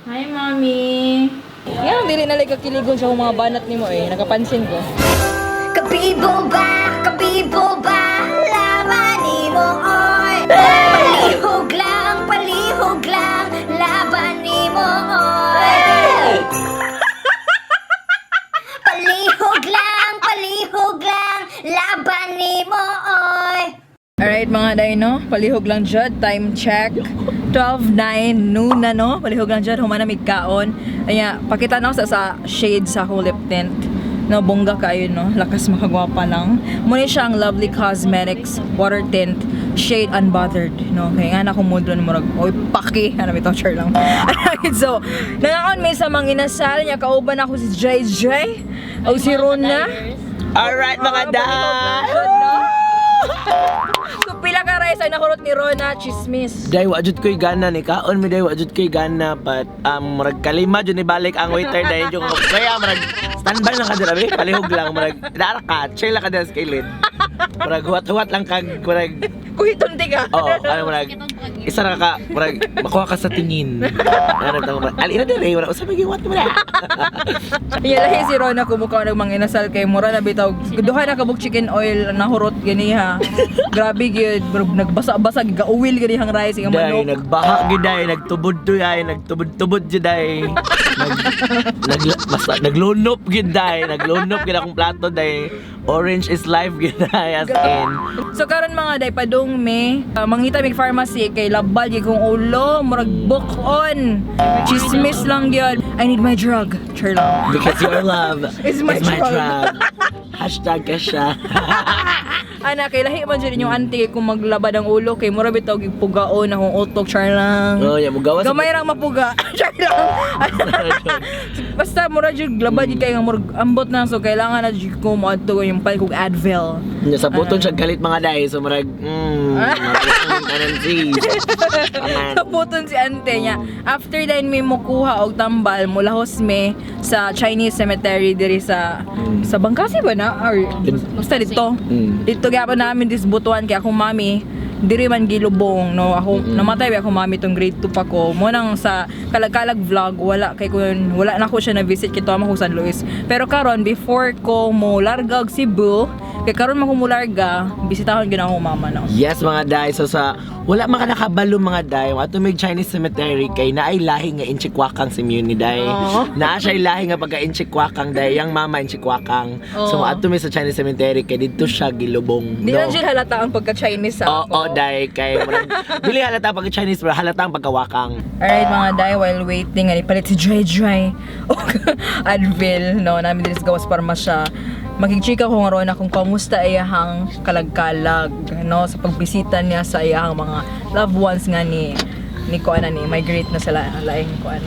Hi, Mommy! Nga, dili na like kakiligon sa akong mga banat nimo eh. Nakapansin ko. Kabibo ba? Kabibo ba? Laban nimo oy. Palihog lang, palihog lang, laban nimo oy. Palihog lang, laban nimo oy. Alright mga dino, palihog lang jud, time check. 12:09 noon na, no. Palihog lang jud, human na mig kaon. Anya, pakita na ako sa shade sa akong lip tint. No, bongga kayo, no. Lakas makagwapa lang. Muna siya ang Lovely Cosmetics Water Tint Shade Unbothered, no. Kaya nga na akong mood ron, murag, oy, paki. Ano, bitaw, char lang. Alright, so, nangaon may sa mga inasal niya, kauban ako si JJ, o si Rona. Alright mga Palihog lang day! jud, no? So pila ka rice ang nakurot ni Rona, chismis? Day, wa jud ko'y gana ni kaon mi day, wa jud ko'y gana, but murag kalima jud ni balik ang waiter day yung kaya murag standby lang ka dira be, palihog lang, murag dara ka, chill lang ka dira sa kilid, murag huwat-huwat lang kag murag Kuhiton ti ka. Oo, ano, murag isa ra ka, murag makuha ka sa tingin, ano tawag, murag alin na dire, wala usab giwat mo na. Iya, lahi si Rona kumukaw ng mga inasal kay mura na bitaw. Duha na kabuk chicken oil nahurot gani ha. Grabe gyud, bro, nagbasa-basa gauwil gani hang rice nga Day, manok. nagbaha gid day, nagtubod to day, nagtubod-tubod gid day. Nag nag basta naglunop gid day, naglunop gid akong plato day. Orange is life gid day, as in. So karon mga day, padung me, mangita mig pharmacy kay labal gyud kong ulo, murag book on. Chismis lang gyud. I need my drug. Char lang. Because your love Is my drug. Drug. #Kesha. Ana, kay lahi man jud inyong auntie kung maglabad ang ulo kay mura bitaw gigpugaon akong utok, char lang. Oh, yeah, mugawas. Gamay rang mapuga. Char lang. Basta mura jud glabad jud kay nga murag ambot na, so kailangan na jud ko moadto yung palit kog Advil. Nya sa buton siya galit mga day, so murag murag Aman. Saputon si ante niya. After then may mukuha og tambal, mulahos me sa Chinese cemetery diri sa sa Bangkasi ba na or basta dito. Dito gyapon namin disbutuan kay akong mami diri man gilubong, no. Ako namatay ba akong mami tong grade 2 pa ko mo nang sa kalag-kalag vlog, wala kay kun wala na ko siya na visit kito ko San Luis, pero karon before ko mo larga og Cebu, kay karon man ko mo larga, bisitahon gyud akong mama, no. Yes mga day, so sa wala mga nakabalo mga day, ato may Chinese cemetery kay naay lahi nga inchikwakang si Muni day. Oo. Naa siya lahi nga pagka inchikwakang day, yang mama inchikwakang. So Oo. ato may sa Chinese cemetery kay didto siya gilubong. Di no? lang jud halata ang pagka-Chinese sa Oo, ako. day kay murag dili halata pagka Chinese pero halata ang pagkawakang. Alright mga day, while waiting, ani palit si Dry Dry og Advil, no, namin diri sa gawas parmasya. Magigchika ko nga na kung kamusta iyahang kalagkalag, no, sa pagbisita niya sa iyahang mga loved ones nga ni kuan na ni migrate na sila laing kuan.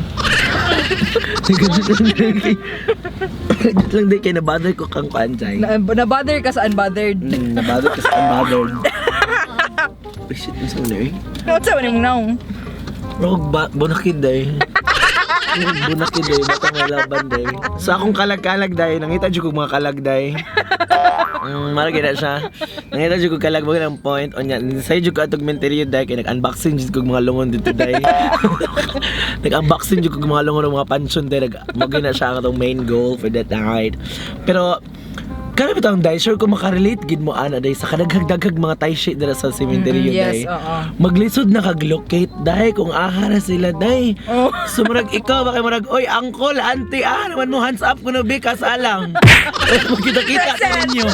Legit lang day kay nabother ko kang kuan jay. Na bother ka sa unbothered. Nabother ka sa unbothered. Uy, shit, unsa man eh? Unsa man imong naong? Rog ba bunakid day. Rog bunakid day, bata nga laban day. Sa akong kalag-kalag day, nangita jud kog mga kalag day. Mara gid na siya. Nangita jud kog kalag mo ng point onya. Say jud ko atog menteryo day kay nag-unboxing jud kog mga lungon dito day. Nag-unboxing jud kog mga lungon ng mga pansyon day. Nag mo na siya ang atong main goal for that night. Pero kaya bitawng day, sure ko makarelate gid mo ana day sa kadaghag-daghag mga tay shit dira sa cemetery Yes, day. oo. Maglisod na kag-locate day kung aha na sila day. Oh. So murag ikaw baka murag oy uncle, auntie, ah naman mo hands up kuno be kasalang. Magkita-kita ka ninyo.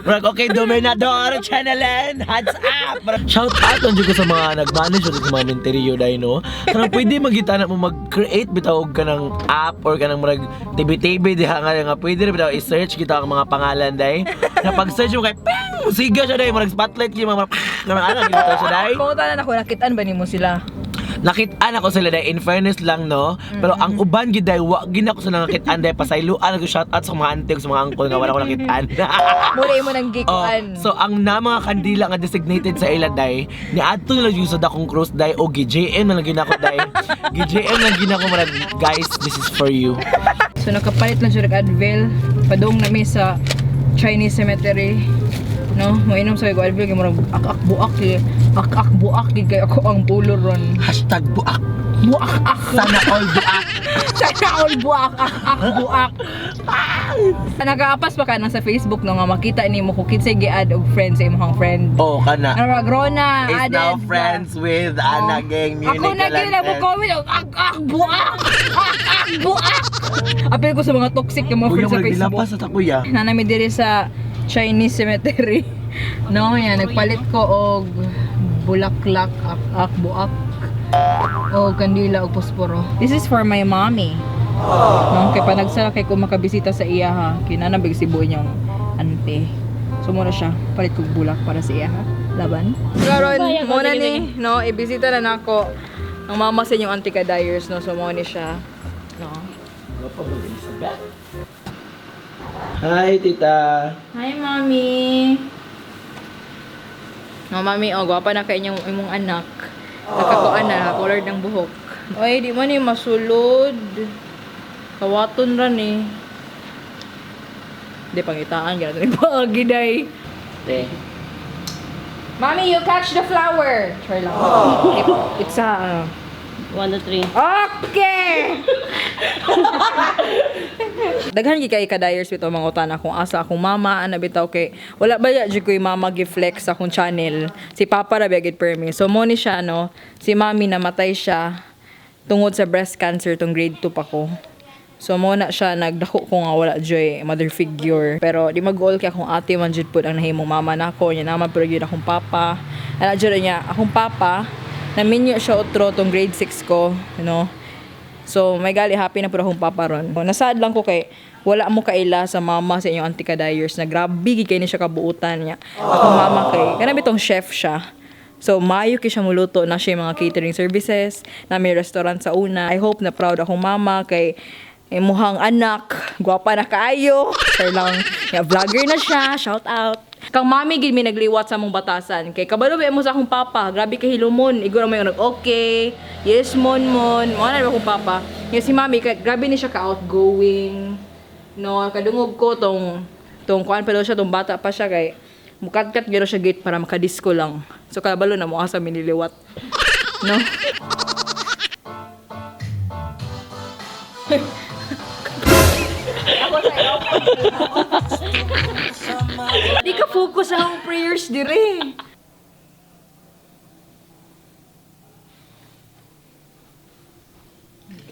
Murag okay Dominador Channel N, hands up. Murag, shout out lang jud ko sa mga nag-manage jud sa mga menteryo day, no. Kanang pwede magita na mo mag-create bitaw og kanang app or kanang murag TV-TV diha nga nga pwede ra bitaw i-search kita ang mga pangalan day. Na pag-search mo kay ping siga siya day, murag spotlight gyud mga kanang ana gid bitaw siya day. Pangutan na ako, nakitaan ba nimo sila? Nakitaan ako sila dahil in fairness lang, no, pero ang uban gid dahil wa gid ako sila nakitaan dahil pasayloan ako, shout out sa mga auntie ug sa mga uncle nga wala ko nakitaan. Mura imo nang Oh, gikuan. so ang na mga kandila nga designated sa ila day, niadto nila yung sa dakong cross day o gi-JM na lang ginako day. Gi-JM lang ginako murag guys, this is for you. So nakapalit lang siya ng Advil. Padung na mi sa Chinese cemetery. No, moinom sa Advil kay murag ak-ak buak eh. Ak-ak buak gid kay ako ang pulo ron. #buak. Buak ak. Sana all buak. Sana all buak ak ak buak. Nagaapas pa ka na sa Facebook no nga makita nimo kung kinsay gi-add og friend sa imong friend. Oh, kana. Ano rag Rona Is added now friends with Ana Gang Munich. Ako na gyud mo comment og ak ak buak. Ak ak buak. Apil ko sa mga toxic nga mga Kuya, friends sa wala Facebook. gilapas sa kuya. Nanami diri sa Chinese cemetery. No, yan nagpalit ko og bulaklak ak ak buak o kandila og posporo. This is for my mommy. No, kay panagsara kay ko makabisita sa iya ha. Kinanabig si buo niyang ante. So muna siya, palit kog bulak para sa iya ha. Laban. Karon muna ni, no, ibisita na nako ang mama sa inyong auntie ka dyers, no. So mo ni siya. No. Hi, tita. Hi, Mommy. No, Mami, oh, gwapa na kay inyong imong anak. Nakakuan na, nakakulor ng buhok. Oy, di man ni masulod. Kawaton ra ni. Di pangitaan ganito ni paagi day. Te. Mommy, you catch the flower. Try lang. It's a 1, 2, 3. Okay! Daghan gi kay ka-dyers bitaw mga utana kung asa akong mama ana bitaw kay wala ba ya jud ko'y mama gi-flex sa akong channel. Si papa ra ba gid permi. So mo ni siya no, si mami namatay siya tungod sa breast cancer tong grade 2 pa ko. So mo na siya nagdako ko nga wala joy mother figure. Pero di mag-goal kay akong ate man jud pud ang nahimong mama nako, nya naman pero gyud akong papa. Ana jud niya akong papa naminyo siya otro tong grade 6 ko, you know. So, may gali happy na pud akong papa ron. Nasad lang ko kay wala mo kaila sa mama sa inyong auntie ka-dyers na grabe gid kay ni siya kabuutan niya. Akong mama kay kana bitong chef siya. So, maayo kay siya muluto na siya yung mga catering services, na may restaurant sa una. I hope na proud akong mama kay imuhang anak, gwapa na kaayo. Sir lang, ya, vlogger na siya, shout out. Kang mami gid mi nagliwat sa among batasan kay kabalo ba mo sa akong papa, grabe kay hilumon, iguro mo yung nag okay, yes mon mon, mo na akong papa. Nga si mami kay grabe ni siya ka outgoing. No, kadungog ko tong tong kuan pa daw siya tong bata pa siya kay mukatkat gyud siya gate para makadisco lang. So kabalo na mo asa miniliwat. No? Di ka focus sa akong prayers dire.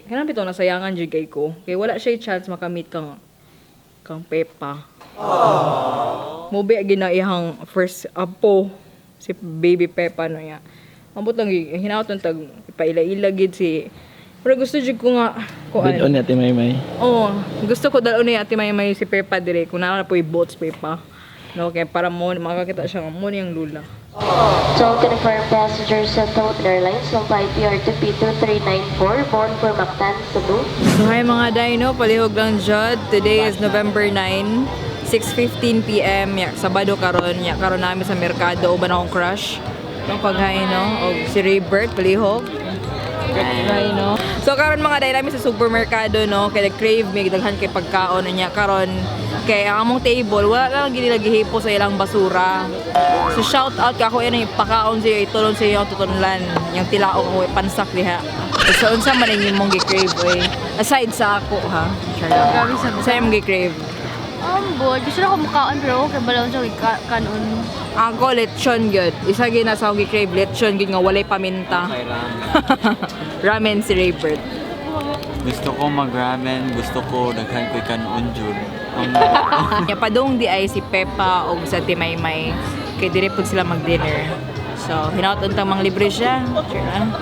Kanang bitaw nasayangan jud kay ko. Kay wala siya chance makamit kang kang Pepa. Mubi gina iyang first apo si baby Pepa no ya. Ambot lang gyud hinaot lang tag ipaila-ila gid si. Pero gusto jud ko nga kuan. Bid on natin, May May. Oo, gusto ko dalo ni Ate Maymay si Pepa dire kung naa na po'y boats Pepa. No, kaya para mo makakita siya nga mo niyang lula. To confirm passengers sa Philippine Airlines ng flight PR2P2394 bound for Mactan, Cebu. So hi mga dino, palihog lang jud. Today is November 9, 6:15 PM. Ya, Sabado karon, ya karon nami sa merkado uban akong crush. No paghay no, og si Raybert palihog. Hi no. So karon mga day nami sa supermerkado no, kay nag-crave mi daghan kay pagkaon niya karon kay ang among table wala lang gid nila gihipo sa ilang basura. So shout out ka ako yan yung pakaon siya itulon sa iyo tutunlan yung tilaok ko pansak diha. So unsa man ang imong gi-crave oy? Aside sa ako ha. Char lang. Grabe sa Sa imong gi-crave. Ambot. Gusto na ko mukaon pero okay balaon siya kay kanon. Ako lechon gyud. Isa gyud na sa akong gi-crave lechon gyud nga walay paminta. Ramen si Raybert. Gusto ko mag-ramen, gusto ko daghan ko'y kanon jud. Ang Nya padung di ay si Pepa og sa Timaymay kay dire pud sila mag-dinner. So, hinaut untang mang libre siya. Sure na.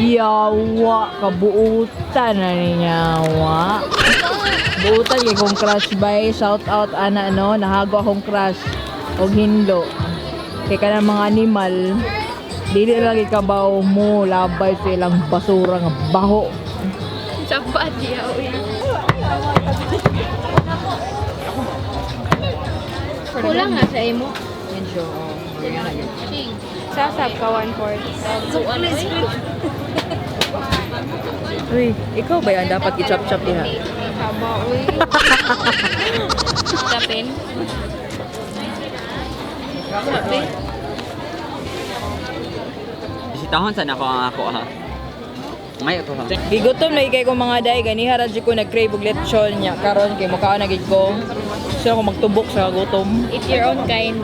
Yawa, kabuutan na niya. Buutan kay kong crush bay. Shout out ana no, nahago akong crush og hinlo. Kay kanang mga animal, dili lagi kabaw mo labay sa ilang basura nga baho. Sabat diya uy. Kulang nga sa imo. Medyo, oh, Ching. Sasab ka 1/4. Uy, ikaw ba yan dapat i-chop-chop diha? Tama uy. Kapin. Kapin. Bisitahon sa nako ang ako ha. May ito ha. Gigutom na kay ko, mga day, ganiha ra jud ko nag-crave og lechon niya karon kay mukhaan na gid ko. Gusto ko magtubok sa gutom. Eat your own kind.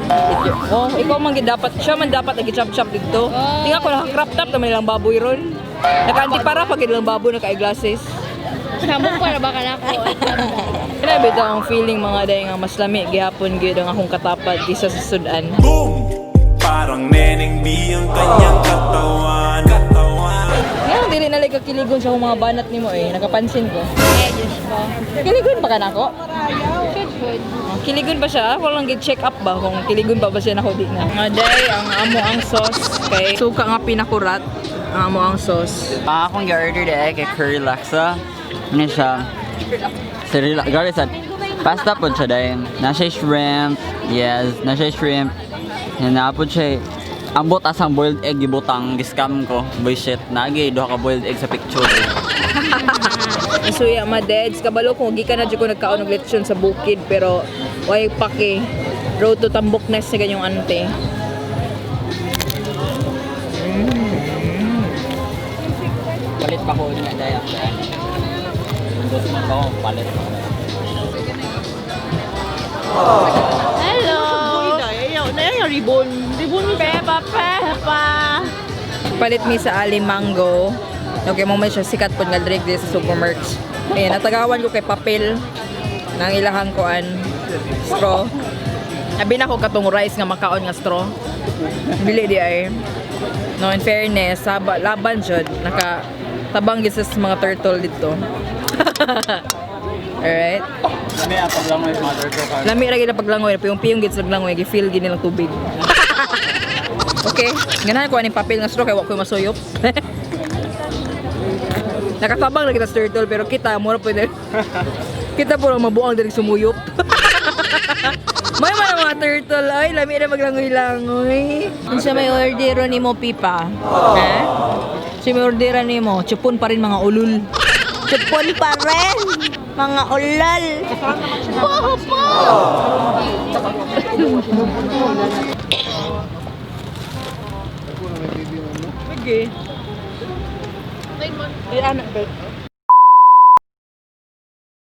Oh, ikaw man gid dapat, siya man dapat nag-chop-chop dito. Tingnan ko naka-crop top naman ilang baboy ron. Naka-antipara pag ilang baboy naka-eyeglasses. Samok para baka na ako. Grabe daw ang feeling, mga day, nga mas lami gihapon gyud ang akong katapad kaysa sa sudan. Boom! Parang Neneng B ang kanyang katawan. Katawan. Ngayon dili na like kiligon sa akong mga banat nimo eh. Nakapansin ko. Eh, Diyos ko. Kiligon pa ka nako? Good food. Oh, kiligon pa siya? Walang check up ba kung kiligon pa ba siya nako di na. Mga day, ang amo ang sauce kay suka nga pinakurat. Ang amo ang sauce. Ah, akong gi-order dai kay curry laksa. Ano siya? Sri Lanka sa pasta po siya dai. Na siya shrimp. Yes, na siya shrimp. And na po siya ambot asang boiled egg gibutang giscam ko. Boy shit, nagi duha ka boiled egg sa picture. Suya ma deads kabalo kung gikan na jud ko nagkaon og lechon sa bukid pero way paki road to Tambok Nest sa ganyong ante. Palit pa ko niya dai after. Gusto man ko palit pa ko. Hello! Pepa, pepa. Palit mi sa Ali Mango. Okay, mo man siya sikat pod nga drink dito sa supermarket. Ayan, natagawan ko kay papel ng ilahang kuan straw. Abi na ko katong rice nga makaon nga straw. Dili di ay. No, in fairness, saba, laban jud naka tabang gyud sa mga turtle dito. Alright. Kami ang paglangoy mother ko. Lami ra gyud ang paglangoy, piyong-piyong gyud sa langoy, gi-feel gyud nilang tubig. Okay, ganahan ko aning papel nga straw kay wa koy masuyop. Nakatabang ra kita sa turtle pero kita mura pwede. Kita puro mabuang diri sumuyop. May mga mga turtle ay lami ra maglangoy-langoy. Unsa may order nimo, Pipa? Ha? Unsa may order nimo? Chupon pa rin, mga ulul. Chupon pa rin! Mga ulol! Okay. Eh, ano,